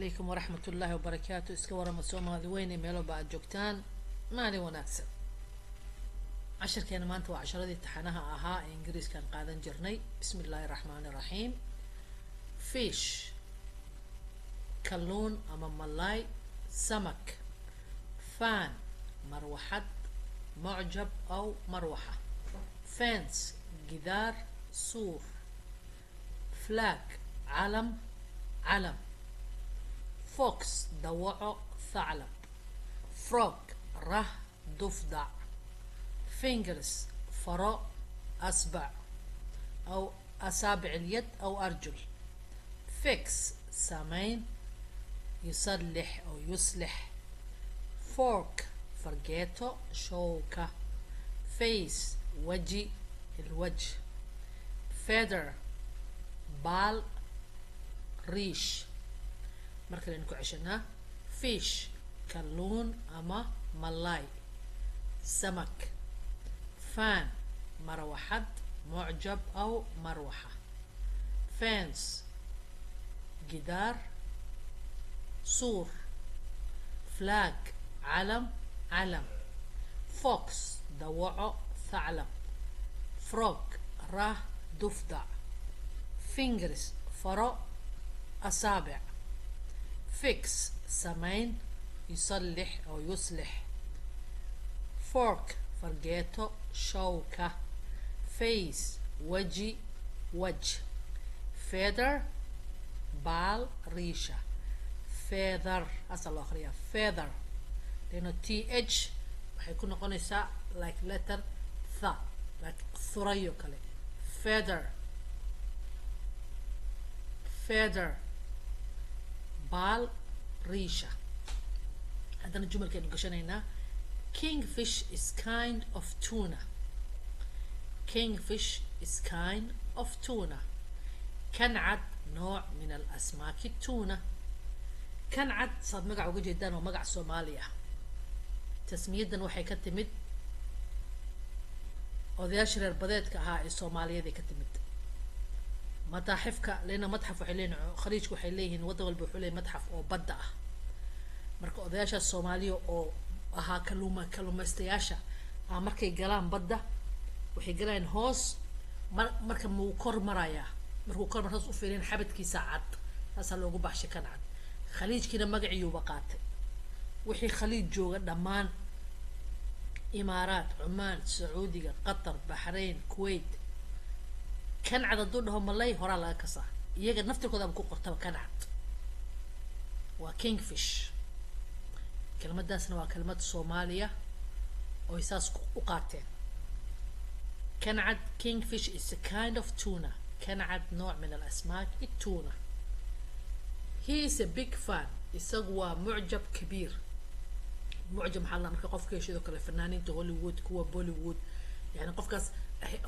Calaykum waraxmat ullaahi wabarakaatu. Iska warama Soomaali weyne, meeloba aad joogtaan, maalin wanaagsan. Casharkeena maanta waa casharadii taxanaha ahaa ee Ingiriiskaan qaadan jirnay. Bismi illaahi raxmaani raxiim. Fish, kalluun ama malay, samak. Fan, marwaxad, mucjab aw marwaxa. Fence, gidaar, suur. Flag, calam, calam. Fox, dawaco, thaclab. Frog, rah, dufdac. Fingers, faro, asbac أو أصابع اليد أو أرجل. Fix, samayn, يصلح أو يصلح. Fork, fargeeto, showka. Face, waji, الوجه. Feather, baal, riish. Marka laynu ku ceshanaa: fish, kalluun ama malay, samak. Fan, marwaxad, mucjab aw marwaxa. Fence, gidaar, suur. Flag, calam, calam. Fox, dawaco, thaclab. Frog, rah, dufdac. Fingers, faro, asaabic. Fix, samayn, يصلح أو يصلح. Fork, fargeeto, shawka. Face, waji, waj. Feather, baal, riisha. Feather asaa loo akhriyaa, feather, lano th waxay ku noqonaysaa like letter tha, like thurayo kale. Feather, feather, baal, riisha. Haddana jumalkeenu gashanaynaa: kingfish is kind of tuna. Kingfish is kind of tuna. Kancad nooc min alasmaaki tuna. Kancad saad magac uga jeedaan waa magac Soomaali ah. Tasmiyadan waxay ka timid odayaasha reer badeedka ahaa ee Soomaaliyeed ay ka timid. Mataaxifka lena madxaf waxay leeyihin, Khaliijka waxay leeyihiin, waddan walba wuxuu leeyahy madxaf oo badda ah. Marka odayaashaas Soomaaliya oo ahaa kaluumaystayaasha ah, markay galaan badda waxay galayaan hoos. Marka muu kor marayaa, markuu kor mar hoos u fiiriyan, xabadkiisa cad, taasaa loogu baxshay kancad. Khaliijkiina magaciiyuuba qaatay. Wixii Khaliij jooga dhammaan, Imaaraat, Cumaan, Sacuudiga, Qatar, Baxrain, Kuwait, kancad hadduu dhaho malay horaa laga kasaa. Iyaga naftirkoodaaba ku qortaba kancad waa kingfish. Kelmadaasna waa kelmad Soomaaliya oy saas u qaateen. Kancad, kingfish is a kind of tuna. Kancad nooc min alasmaak tuna. He is a big fan. Isagu waa mucjab kabiir. Mucjab maxaa la marka qofka sidoo kale fanaaniinta Hollywood, kuwa Bollywood, yani qofkaas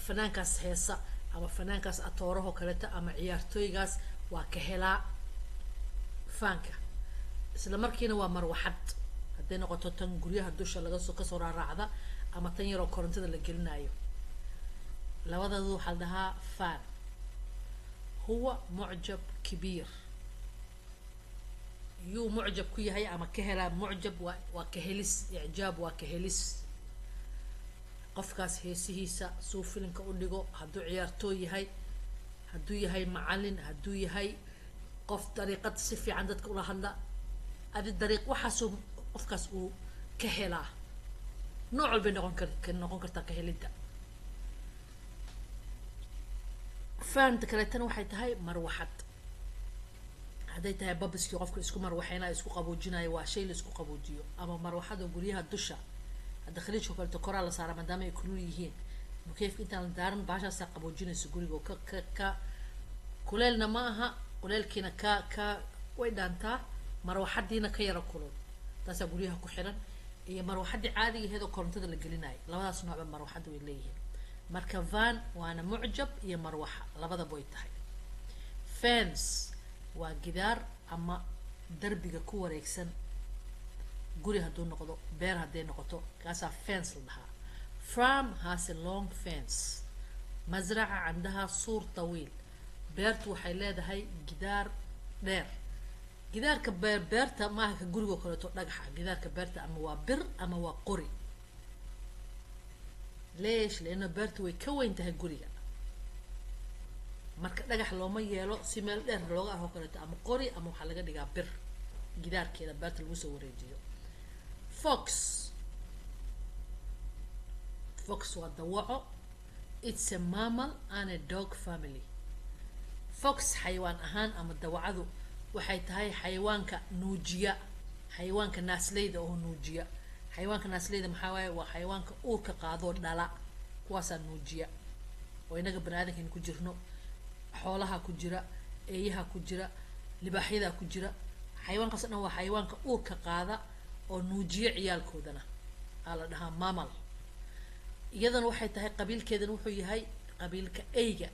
fanaankaas heesa ama fanaankaas atoorahoo kaleeta ama ciyaartooygaas waa ka helaa, faanka. Isla markiina waa marwaxad, hadday noqoto tan guryaha dusha laga soo kasoo raaraacda ama tan yaroo korontada la gelinayo, labadooda waxaa la dhahaa fan. Huwa mucjab kabiir. Yuu mucjab ku yahay ama ka helaa? Mucjab waa ka helis, icjaab waa ka helis. Qofkaas heesihiisa, suu filimka u dhigo, hadduu ciyaartooy yahay, hadduu yahay macalin, hadduu yahay qof dariiqad si fiican dadka ula hadla, adi dariiq waxaasuu qofkaas uu ka helaa. Nooc walbay noqon kar ka noqon kartaa ka helidda. Fahamta kaleetana waxay tahay marwaxad. Hadday tahay babiskii qofka isku marwaxeynayo, isku qaboojinayo, waa shay la isku qaboojiyo, ama marwaxada guryaha dusha, hadda Khaliijka kaleeto koraa la saaraa maadaama ay kulul yihiin. Mukeyfka intaan la daaran bahashaasaa qaboojinaysa guriga oo ka kuleelna ma aha, kuleelkiina ka way dhaantaa, marwaxadiina ka yaro kulul. Taasaa guryaha ku xiran iyo marwaxadii caadiga aheed oo korontada la gelinayo. Labadaas noocba marwaxadda way leeyihiin. Marka van waana mucjab iyo marwaxa, labadaba way tahay. Fence waa gidaar ama darbiga ku wareegsan guri hadduu noqdo, beer hadday noqoto, kaasaa fence la dhahaa. Farm has a long fence. Masraca candaha suur tawiil. Beertu waxay leedahay gidaar dheer. Gidaarka beerta maaha ka gurigoo kaleeto dhagaxa. Gidaarka beerta ama waa bir ama waa qori. Leesh? Leanna beerta way ka weyn tahay guriga, marka dhagax looma yeelo si meel dheer looga arko kaleeto. Ama qori ama waxaa laga dhigaa bir gidaarkeeda beerta lagu soo wareejiyo. Fox, fox waa dawaco. It's a mammal and a dog family. Fox xayawaan ahaan ama dawacadu waxay tahay xayawaanka nuujiya, xayawaanka naasleyda oo nuujiya. Xayawaanka naasleyda maxaa waaye? Waa xayawaanka uurka qaadoo dhala, kuwaasaa nuujiya, oo inaga bani aadamkaynu ku jirno, xoolaha ku jira, eeyaha ku jira, libaaxyadaa ku jira. Xayawaankaas o dhan waa xayawaanka uurka qaada oo nuujiya ciyaalkoodana aa la dhahaa mammal. Iyadana waxay tahay, qabiilkeedana wuxuu yahay qabiilka eyga.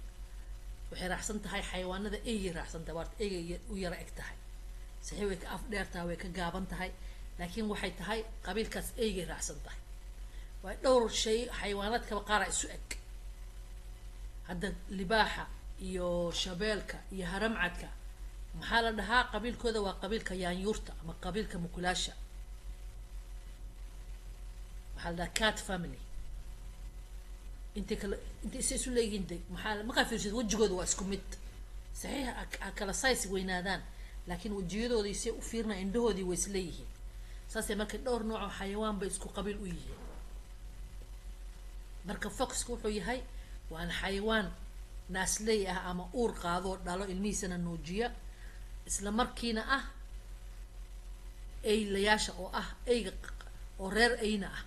Waxay raacsan tahay xayawaanada eygay raacsan tahay. Waarta eyga u yara eg tahay, saxiix, way ka af dheer tahay, way ka gaaban tahay, laakiin waxay tahay qabiilkaas eygay raacsan tahay. Waa dhowr shay xayawaanaadkaba qaaraa isu eg. Hadda libaaxa iyo shabeelka iyo haramcadka maxaa la dhahaa qabiilkooda? Waa qabiilka yaanyuurta ama qabiilka mukulaasha. Waxaa la dhahaa cat family. Intay kale intay isa isu leeyihiin de maxaa markaa fiirsid, wejigooda waa isku mid. Saxiix, ha kala size weynaadaan, laakiin wejiyadoodii say u fiirnaa, indhahoodii way isleeyihiin. Saasay marka dhowr nooc oo xayawaan bay isku qabiil u yihiin. Marka foxka wuxuu yahay waana xayawaan naasley ah ama uur qaadoo dhalo, ilmihiisana nuujiya, isla markiina ah eylayaasha oo ah eyga oo reer eyna ah.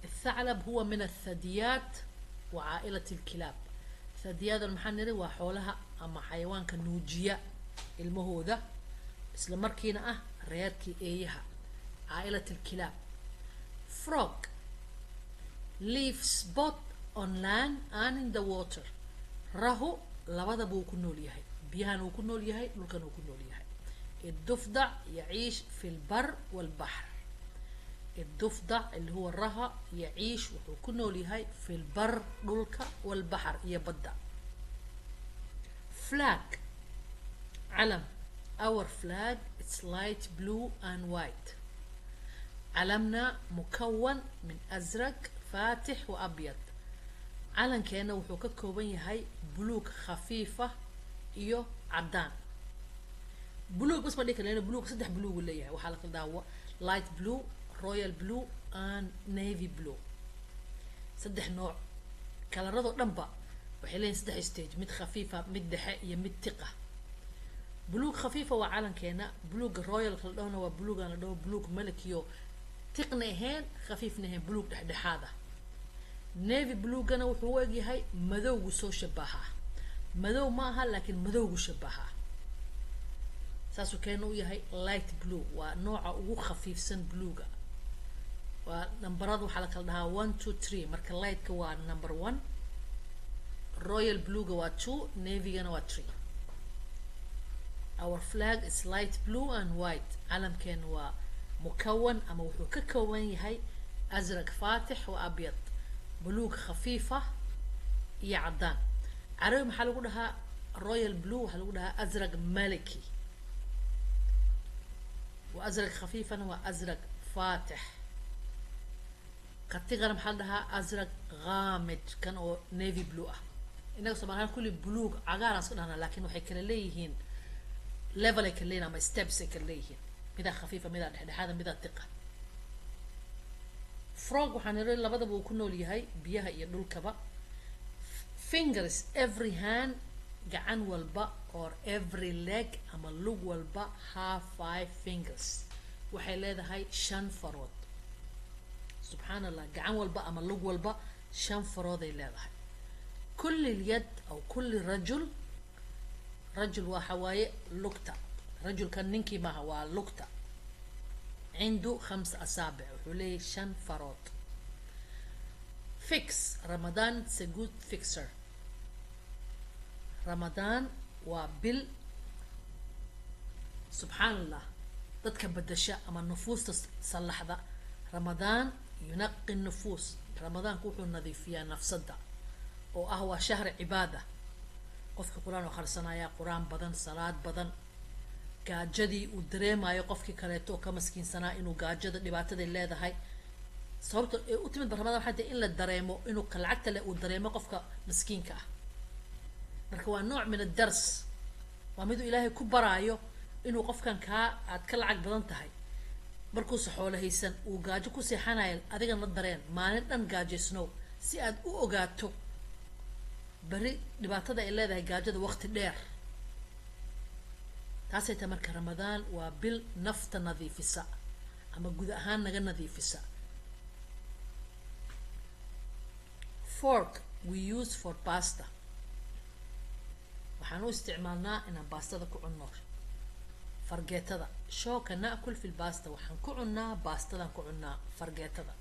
الثعلب هو من الثدييات وعائلة الكلاب. ثدييات maxaa niri? Waa xoolaha ama xayawaanka nuujiya ilmahooda, isla markiina ah reerkii eeyaha, عائلة الكلاب. Frog lives both on land and in the water. Rahu labadaba wuu ku nool yahay, biyahan wuu ku nool yahay, dhulkan wuu ku nool yahay. الضفدع يعيش في البر والبحر. الضفدع اللي هو الرها يعيش wuxuu ku nool yahay في البر dhulka, والبحر iyo badda. Flag, calam. Our flag, it's light blue and white. علمنا مكون من أزرق فاتح وأبيض. Calankeena wuxuu ka kooban yahay buluug khafiifa iyo caddaan. Buluug bas ma dhihi karna, buluug saddex buluug uu leeyahay. Waxaa la kala dhahaa light blue, royal blue and navy blue, saddex nooc. Kalaradoo dhanba waxay leeyihin saddex stage: mid khafiifa, mid dhexe iyo mid tiqa. Buluug khafiifa waa calankeena. Buluugga royalka la dhahona waa buluugan la dhaho buluug malikiyo, tiqna ahayn, khafiifna ahayn, buluug dhexdhexaad ah. Navy bluegana wuxuu u egyahay madowgu soo shabahaa, madow ma aha laakiin madowgu shabahaa, saasuu keena u yahay. Light blue waa nooca ugu khafiifsan bluega. Waa nambarada, waxaa la kala dhahaa 1, 2, 3. Marka lightka waa number 1, royal bluega waa 2, navygana waa 3. Our flag is light blue and white. Calamkeena waa مكون ama wuxuu ka kooban yahay أزرق فاتح وأبيض, buluug khafiifa iyo caddaan. Carabi maxaa lagu dhahaa royal blue? Waxaa lagu dhahaa أزرق ملكي. وأزرق khafiifana waa أزرق فاتح. Qatigana maxaa la dhahaa? أزرق غامق, kan oo navy blue ah. Innaga Soomaaliyan kulli buluug cagaar aan iska dhahnaa, laakiin waxay kala leeyihiin level ay kala leeyihin ama steps ay kala leeyihiin: midaa khafiifa, midaa dhexdhexaada, midaa tiqa. Frog waxaan niri labadaba uu ku nool yahay, biyaha iyo dhulkaba. Fingers, every hand, gacan walba, or every leg, ama lug walba, have five fingers, waxay leedahay shan farood. Subxaan Allah, gacan walba ama lug walba shan farooday leedahay. كل اليد أو كل رجل, رجل waxa waaye lugta, rajulkan ninkii maaha, waa lugta, عنده خمس أصابع, wuxuu leeyahay shan farood. Fix, Ramadan is a good fixer. Ramadan waa bil, subxaan Allah, dadka bedasha ama nufuusta sallaxda. رمضان ينقي النفوس. Ramadaanku wuxuu nadiifiyaa nafsadda, oo ah waa شهر عبادة. Qofka Qur-aan akhrisanayaa, Qur-aan badan, salaad badan. Gaajadii uu dareemayo qofkii kaleeto oo ka maskiinsanaa, inuu gaajada dhibaataday leedahay. Sababta ee u timid ba Ramadaan waxay tahay in la dareemo inuu ka lacagta leh uu dareemo qofka maskiinka ah. Marka waa nooc min adars, waa miduu Ilaahay ku baraayo inuu qofkan kaa aad ka lacag badan tahay markuusa xoolo haysan uu gaajo ku seexanayo, adigana dareen maalin dhan gaajaysnow, si aad u ogaato beri dhibaatada ay leedahay gaajada waqti dheer. Taasay tahay. Marka Ramadaan waa bil nafta nadiifisa ama guud ahaan naga nadiifisa. Fork we use for pasta, waxaan u isticmaalnaa inaan baastada ku cunno fargeetada. Shooka na'kul fi lbasta, waxaan ku cunnaa baastadan ku cunnaa fargeetada.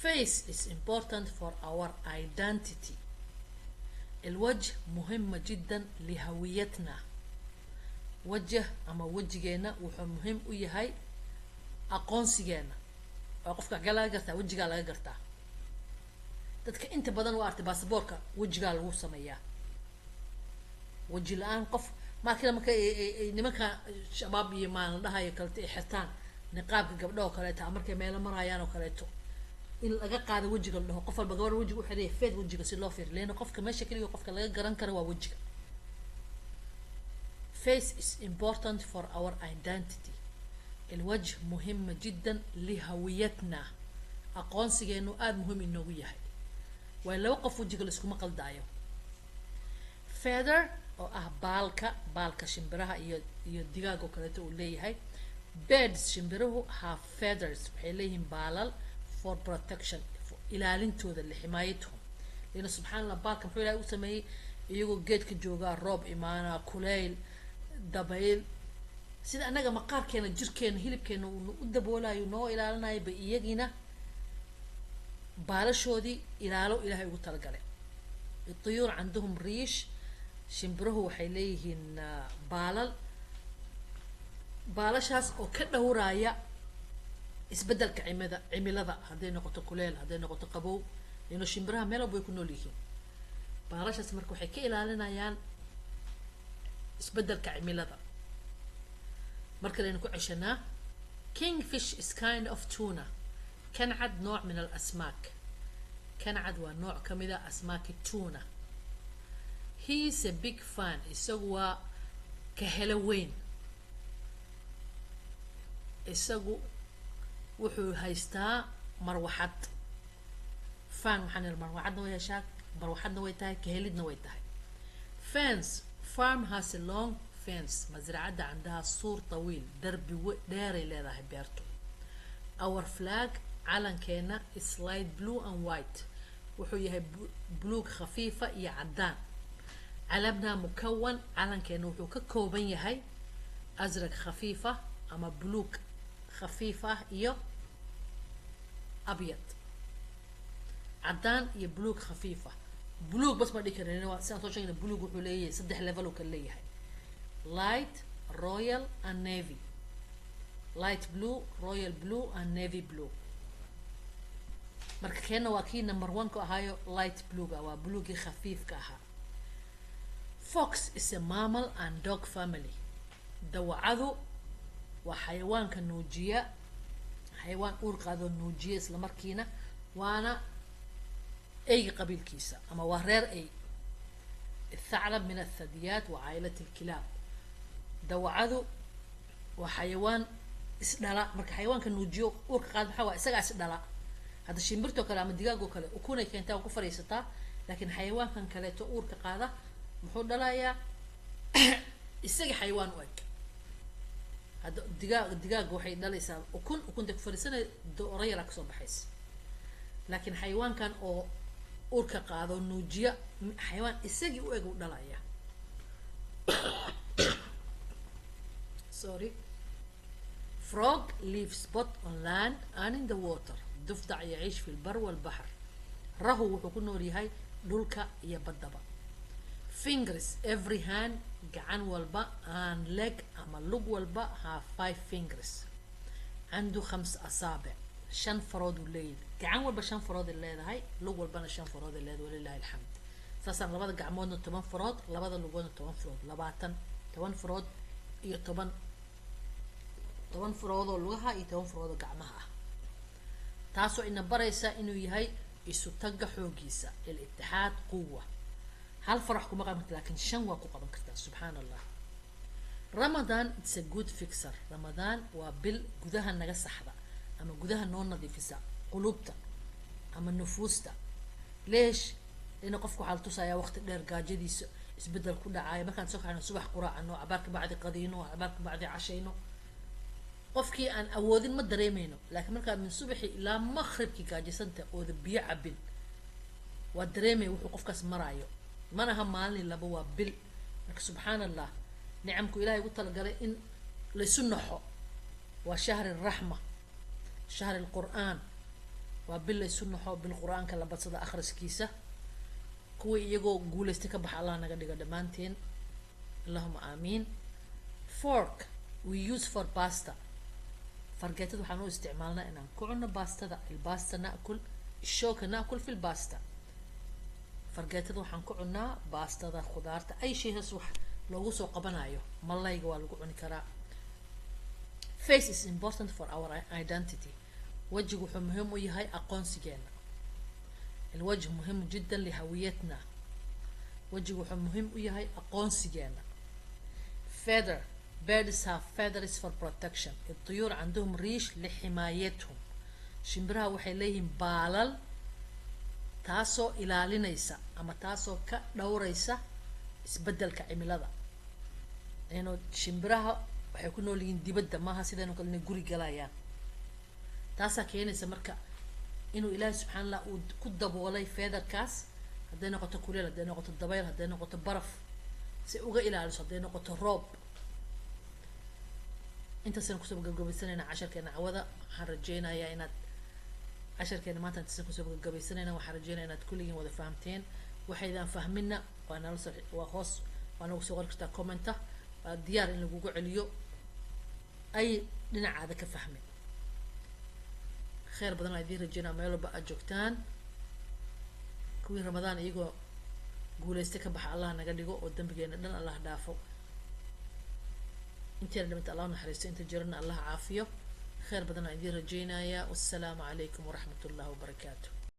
Face is important for our identity. الوجه مهمة جدا لهويتنا. وجه ama wejigeena wuxuu muhiim u yahay aqoonsigeena oo qofka xagee laga gartaa? Wejigaa laga gartaa. Dadka inta badan waa artay, baasaboorka wejigaa lagu sameeyaa. Weji la-aan qof markii marka nimanka shabaab iyo maan la dhahayo kaleeto ay xirtaan niqaabka, gabdho oo kaleeto ama markay meelo marayaan oo kaleeto, in laga qaado wejiga, la dhaho qof walba gabar wejiga u xidhaya feed wejiga si loo fiiriyo, leanna qofka meesha keliga qofka laga garan karo waa wejiga. Face is important for our identity. الوجه مهم جدا لهويتنا. Aqoonsigeenu aada muhiim inoogu yahay, waayo laba qof wejiga la iskuma qaldaayo. Feather oo ah baalka, baalka shimbiraha iyo digaag oo kaleeto uu leeyahay. Birds, shimbiruhu, have feathers, waxay leeyihiin baalal, for protection, for ilaalintooda, liximaayathum. Leanna subxaan Allah, baalka muxuu Ilahay u sameeyey? Iyagoo geedka joogaa roob imaanaa, kuleyl, dabayl, sida annaga maqaarkeena, jirkeena, hilibkeena uu u daboolayo, noo ilaalinayo, ba iyagiina baalashoodii ilaalo Ilahay ugu talagalay. الطيور عندهم ريش، shimbiruhu waxay leeyihiin baalal, baalashaas oo ka dhowraaya isbeddelka cimilada, hadday noqoto kuleel, hadday noqoto qabow, leano shimbiraha meel walba way ku nool yihiin. Baalashaas marka waxay ka ilaalinayaan isbeddelka cimilada. Marka laynu ku ceshanaa. Kingfish is kind of tuna. كنعد نوع من الأسماك. كنعد waa nooc ka mid a asmaaki tuna. He is a big fan, isagu waa ka helo weyn. Isagu wuxuu haystaa marwaxad. Fan waxaan niri marwaxadna way heshaa, marwaxadna way tahay, kahelidna way tahay. Fence. Farm has a long fence. Masracadda عندها سور طويل, darbi dheeray leedahay beertu. Our flag, calankeena, is light blue and white, wuxuu yahay buluug khafiifa iyo caddaan. علمنا مكون, calankeena wuxuu ka kooban yahay أزرق خفيفة ama buluug khafiif ah iyo أبيض, caddaan iyo buluug khafiifa. Buluug bas ma dhihi karin, waa sidaan soo sheegna, buluug wuxuu leeyahay saddex level uu kala leeyahay: light, royal and navy. Light blue, royal blue and navy blue. Marka keenna waa kii number one ku ahaayo, light bluega, waa buluugii khafiifka ahaa. Fox is a mammal and dog family. Dawacadu waa xayawaanka nuujiya, xayawaan uur qaadoo nuujiya isla markiina, waana eyga qabiilkiisa ama waa reer ey. الثعلب من الثدييات وعائلة الكلاب. Dawacadu waa xayawaan isdhala. Marka xayawaanka nuujiyo, uurka qaad, maxaa waa isagaa isdhala. Hadda shimbirtoo kale ama digaagoo kale ukunay keentaa, waa ku fadhiisataa, laakiin xayawaankan kaleeto uurka qaada muxuu dhalayaa? Isaga xayawaan u eg. Hadda digaagga waxay dhalaysaa ukun, ukuntay ku fadhiisanay, dooro yaraa kasoo baxaysa, laakiin xayawaankan oo uurka qaado, nuujiya, xayawaan isagii u eg u dhalaya. Sorry. Frog lives both on land and in the water. ضفدع يعيش في البر والبحر. Rahu wuxuu ku nool yahay dhulka iyo baddaba. Fingers, every hand, gacan walba, and leg ama lug walba, have five fingers. عنده خمس أصابع, shan farood uu leeyahay. Gacan walba shan farood ay leedahay, lug walbana shan farood ay leedahay, ولله الحمد. Saasaan labada gacmoodna 10 farood, labada lugoodna 10 farood, 20, 10 farood. Iyo 10, 10 faroodoo lugaha iyo 10 faroodoo gacmaha ah, taasoo ina baraysa inuu yahay isu tagga xooggiisa. الاتحاد قوة. Hal farax kuma qaban karta, laakiin shan waa ku qaban kartaa. Subxaan Allah. Ramadan, it's a good fixer. Ramadan waa bil gudaha naga saxda ama gudaha noo nadiifisa qulubta ama nufuusta. ليش؟ لأن qofku waxaa la tusayaa waqti dheer gaajadiisa isbedel ku dhacaayo. Markaan soo kaxno subax, quraacano, cabaar ka bacdi qadiino, cabaar ka bacdi cashayno. Qofkii aan awoodin ma dareemayno, laakiin markaad min subaxi ilaa maqribkii gaajisanta ooda biyo cabin, waa dareemaya wuxuu qofkaas maraayo. Manaha maalin laba, waa bil. Marka subxaan Allah, nicamku Ilahay ugu talagalay in laysu naxo. Waa شهر الرحمة، شهر القرآن. Waa bil laysu naxo, bil Qur-aanka la badsada akhriskiisa. Kuwii iyagoo guulaystay ka baxa Allah naga dhigo dhammaanteen. اللهم آمين. Fork we use for pasta. Fargeetada waxaan u isticmaalnaa inaan ku cunno baastada. الباستا نأكل الشوكة، نأكل في الباستا. Fargeetada waxaan ku cunnaa baastada, khudaarta, ay shayhaas wax loogu soo qabanayo. Malayga waa lagu cuni karaa. Face is important for our identity. Wajigu wuxuu muhiim u yahay aqoonsigeena. الوجه مهم جدا لهويتنا. Wajigu wuxuu muhiim u yahay aqoonsigeena. Feather. Birds have feathers for protection. الطيور عندهم ريش لحمايتهم. Shimbiraha waxay leeyihiin baalal, taasoo ilaalinaysa ama taasoo ka dhowraysa isbedelka cimilada. Inuu shimbiraha waxay ku nool yihiin dibadda, maaha sidaynu kale inay guri galayaan. Taasaa keenaysa marka inuu Ilaahi subxaan Allah uu ku daboolay featherkaas, hadday noqoto kuleel, hadday noqoto dabayl, hadday noqoto baraf, si uga ilaaliso, hadday noqoto roob. Intaasaan kusoo gabgabaysanayna casharkeena cawada. Waxaan rajeynayaa inaad casharkeena maanta intaasaan kusoo gabgabaysanayna. Waxaan rajeynaya inaad kulligiin wada fahamteen. Waxaydaan fahminna waa nala soo, waa hoos waa nagu soo qori kartaa commenta. Waa diyaar in lagugu celiyo ay dhinacaada ka fahmin. Kheyr badan aa idiin rajeynaa meel walba aad joogtaan. Kuwii Ramadaan iyagoo guulaystay ka baxa Allah naga dhigo, oo dembigeena dhan Allah dhaafo. Inteena dhimanta Allah naxariisto, inta jirana Allah caafiyo. Kheyr badan aan idiin rajeynayaa. Wassalaamu calaykum waraxmat ullahi wabarakaatu.